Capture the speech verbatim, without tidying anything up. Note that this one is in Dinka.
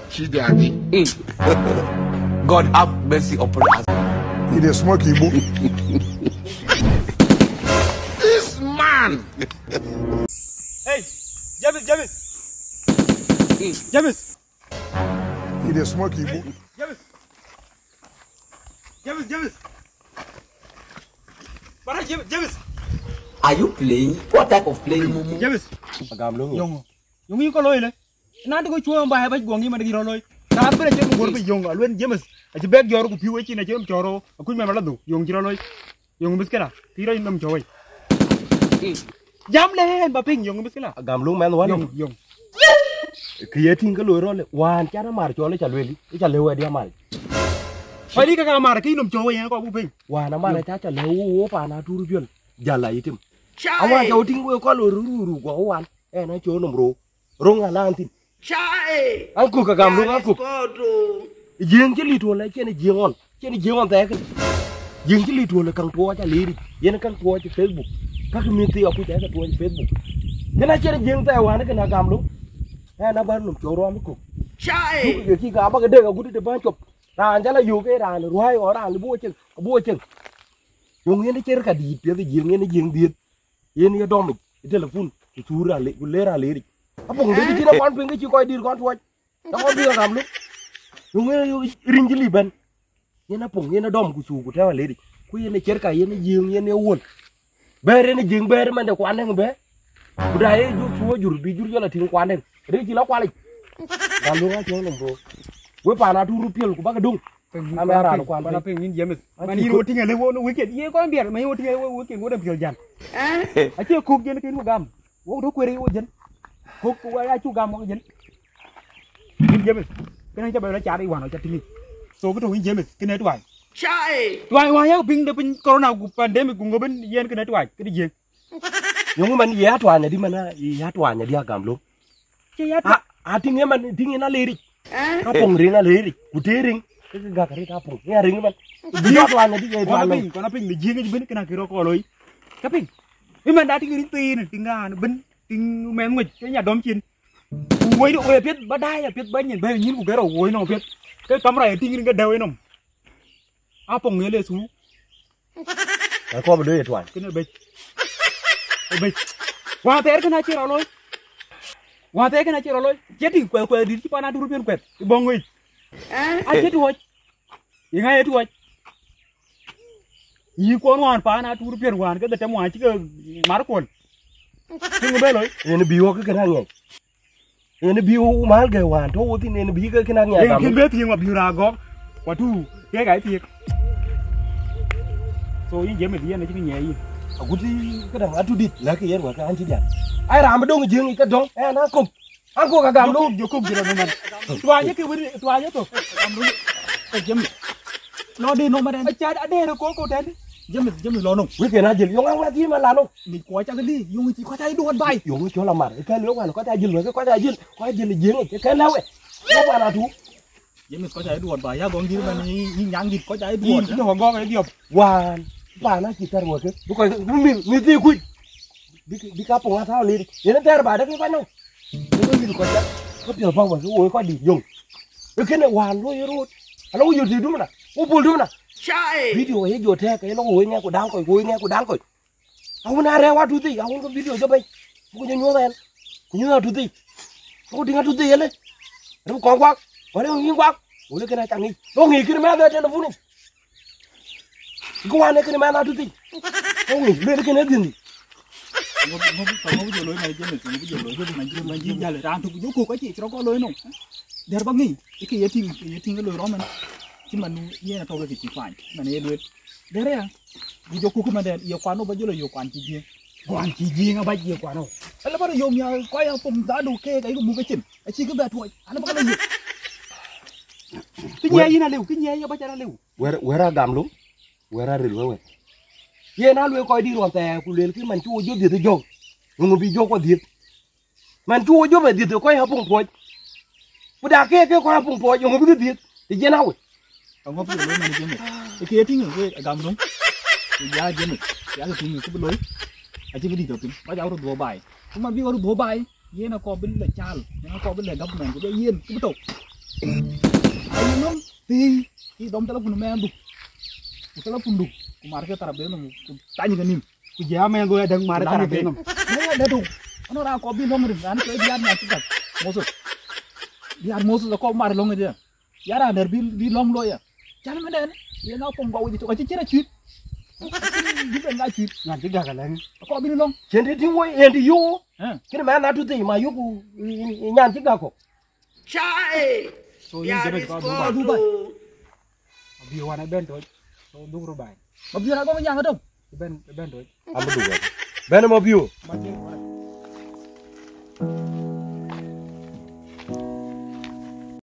She died. God have mercy upon us. He dey smoke Igbo. This man. Hey, James, James. James. He dey smoke Igbo. James. James, James. Bara James, James. Are you playing? What type of playing? James. Agam lungu. Yongo. Yongo yuko loile. Na de ko chuo mba heba gongi ma de giro loi. Ka bere che mo gorbe yongo. Alwen James. Achi beg jor ku piwe chi na che choro. Ku me mala do. Yongo giro loi. Yong miskila, pïïr in nɔm cɔ̈ɔ̈i. Jam le en ba piny, yong miskila. Agam luŋ mɛnh wan. Yong, yong. Kë ye tïŋ ke loi rɔl, wan can amar cɔl, ca lueel, ca lëu wɛ̈t ya mar. Pali ka ka mar, kë nɔm cɔ̈ɔ̈i en kɔk bu piny. Wan amar ca ca lëu wo, wo pan atur piöl, jal a yitim. Awan ca wo tïŋ we kɔl ruru kɔ wan, en a cɔ̈ɔ̈i nɔm rou. Roŋ alan thïn. Aŋkök agam roŋ aŋkök. Jiëŋ cï lit wöl, acïn jiëŋ ɣɔn, cïn jiëŋ ɣɔn thɛɛk. Jiëŋ cï lit wöl, käŋ tuɔɔc aliric, yen käŋ tuɔɔc ë Facebook. Kakë mïth thii akuc ë ke tuɔɔc ë Facebook. Kën acïn jiëŋ thɛɛk wään kën agam loŋ. Ɛn abär nɔm cɔk rɔm ë kök. Duk ke kï ka bäk dek agut të bäny cop. Raan jal ayök ë raan ruääi ɣɔn raan bï wo cieŋ, abï wo cieŋ. Yöŋ yen ë cer ka dïït piɛth ë jiëŋ, yen ë jiëŋ dhiëth. Yen ye dɔm yic ë telefon, ku thuur raan le, ku le raan le ric. Apuŋ de cïn akuan piŋ ke cï kɔc dïïr kɔn tuɔc. Ke kɔn bï raan gam luk. Yöŋ ë riŋ cï lip bɛ̈n. Yen apuŋ, yen adɔm ku thuur ku tɛ̈ɛ̈u aleric. Ku yen ë cer ka, yen ë jiëëŋ, yen ë wöl. Bɛ̈ɛ̈r yen ë jiëëŋ, bɛ̈ɛ̈r ëmɛn de kuan dɛ̈ŋ bɛ̈ɛ̈r. Ku da ye jur thuɔɔu jur, bï jur jɔl a tïŋ kuan dɛ̈ŋ. Rëëc cï la kualic. Gam luk a cɔl nɔm bro. We paan atur piöl ku bäk döŋ. Ama raan kuan bana piny. Piny yïn James. Man yïn wo tiŋ ale wo weekend. Ye kɔn biɛr, ma yïn wo tiŋ ale wo weekend, wo dem piöl jan. Acie kuk jen ken wo gam. Wo do kueer wo jen. Kuk wo ya cu gam wo jen. Yïn James. Kene ca bɛ la car i wan ca tiŋi. So kito yïn James, kene tuai. Tuai wan ya piny de piny corona ku pandemic ku ŋoben yen kene tuai. Kene je. Yöŋ man ye atuany adï man, ye atuany adï agam loŋ. Cï ya atuany. A, a tïŋ ëman, tïŋ yen aliric. Apuŋ riŋ aliric. Ku të riŋ. Kë gak arëët apuŋ. Ŋɛ riŋ ëman. Bï atuany adï ye tuany loŋ. Kɔn apiny, kɔn apiny në jiëŋ ëc bën këna kï rɔt kɔl looi. Kapiny. Ëman da tïŋ riŋ thiin, tïŋ raan bën, tïŋ mɛnh ŋuc, ke nya dɔm cin. Ku woi, woi apiɛth ba daai, apiɛth ba nyin, ba nyin ku gɛrɔ woi nɔm apiɛth. Ke kamera ye tïŋ riŋ ke dɛ̈u enɔm. Apuŋ ye le thuu. Akɔp do ye tuany. Kene bec. Bec. Wa thɛɛr kena cï rɔ looi. Wa thɛɛr kena cï rɔ looi. Cï tïŋ kuɛth kuɛth dït cï pan atur piɛn kuɛth. Ë bɔŋ wec. Acï tuɔc. Ye ŋa ye tuɔc? Yï kuɔn wan pan atur piɛn wan ke dhetem wan cï ke mar kuɔn. Cï ŋö bɛ looi? Yen bï wɔ ke kena ŋiɛc. Yen bï wo mal gɛ wan tɔ wo thin yen bï ke kena ŋiɛc. Yen kin bɛ thiëŋ wa bï ra gɔk. Wa tu ke ka thiëk. So yin James yen cï ŋiɛc yin. Agut ke dang atu dit la ke yen wa ka an cï jan. Ai ram dong jiëŋ ke dong. Ɛn akop. Aŋkök agam loŋ. Jokok jira no man. Tuany ke wiri tuany to. Agam loŋ. James. Lo de no maden. Acha adere ko ko ten. James, James lo no. Weekend ajil yöŋ aŋ la thim ala no. Mi ko cha li yöŋ ti ko cha duot bai. Yöŋ cɔl amar. Ke le wan ko cha jil we ko cha jil. Ko jil jiëŋ ke la we. Ko bana tu. James ko cha duot bai ya gong dir man ni nyang dit ko cha duot. Ni ko gong e diop. Wan. Pana ci tar we ke. Ko mi mi ti kuc. Bï, bï ka puŋ athaau lir. Yen atɛɛr ba dek kɔc nɔm. Yen mïth kɔc ca. Ka piɔl pa wek wo kɔc dït yöŋ. E kene wään luɔi ye root. Ala wo yöt dum na. Wo pol dum na. Video ye jɔ tɛɛk ye lɔ wo ŋɛk ku daŋ kɔc, wo ŋɛk ku daŋ kɔc. Awun a rɛɛu atuthi, awun ke video jɔ bɛ̈i. Ku jɔ nyuɔth ɛn. Ku nyuɔth atuthi. Ku diŋ atuthi yele. Rem kɔn kuak. Wala yïn kuak. Wala kena ca ŋic. Lo ŋic kene mɛnh e telefon. Ku wan e kene mɛnh atuthi. Ko ŋic luel kene dhiëni. Ŋö, ŋö, ŋö jɔ looi man James, ŋö jɔ looi man James, man James jal raan tuk jɔ kok aci cï rɔ kɔ looi no. Der ba ŋic, ke ye tiŋ, ke ye tiŋ looi rɔmɛn. Ci man yen atɔ̈ ke ci kuany, man ye luel. Der ya. Ku jɔ kok man der, ye kuan no ba jɔ lo ye kuan ci jiëŋ. Kuan ci jiëŋ aba ye kuan no. Ala ba ro yom ya kɔ ya pom dadu ke ka yuku muk acin. Aci ke ba tuɔc. Ala ba ka lo ye. Ki nyɛ yin aliu, ki nyɛ ye ba ca aliu. Wɛr, wɛr agam loŋ, wɛr aril wewek. Yen a luel kɔc dït ruɔn thɛɛr, ku luelkï man cï wo jɔ dhiëth ë jɔ̈u, eeŋö bï jɔ̈u kɔ dhiëth? Man cï wo jɔ bɛ dhiëth ë kɔc apuŋ puɔc. Ku da ke ke kɔc apuŋ puɔc, eeŋö bï ke dhiëth? Të jien awe. Aŋö bï looi man James? Ë ke ye tïŋ wek agam loŋ. Ku ya James, ya ke tïŋ ku bï looi. Acï këdï tɔ̈ thïn, kɔc aröt dhuɔ̈k baai. Ku man bï ɣɔn röt dhuɔ̈k baai, yen akɔɔr bï lɔ caal, yen akɔɔr bï lɔ government, ku bï yen, ku bï tɔ̈. Ai, nɔm, thii, thii dɔm telephone mɛnhdu. Ku telephone du, ku mar ke tarap de nɔm, ku tany ke nïm. Ku jɛ amɛn go ya däŋ mar tarap de nɔm. Mɛn ya dädu. Ɔnɔ raan kɔɔr bï lɔ̈ŋ rin, raan ke diaar nyan cï gak. Moses. Diaar Moses akɔɔr mar lɔ̈ŋ rin. Ya raan dɛ̈t bï, bï lɔ̈ŋ looi ya. Can mɛn dɛn, yen akom gɔu yic tök, acï cïn acuit. Bï ben acuit. Nyan cï gak alɛ̈ŋ. Akɔɔr bï lɔ̈ŋ. Cien të tïŋ woi, yen të yöö. Ë. Cïn mɛn atu thii ma yöku, nyan cï gak kɔ̈k. Chai. So yïn jënë kɔɔr Dubai. Dubai. Abi wan ë ben tɔc. So dhuk röt baai. Abi wan agɔŋ nyaŋ atɔ̈. Ben, ben tɔc. Am dhuk. Ben ma biu. Ma cïn.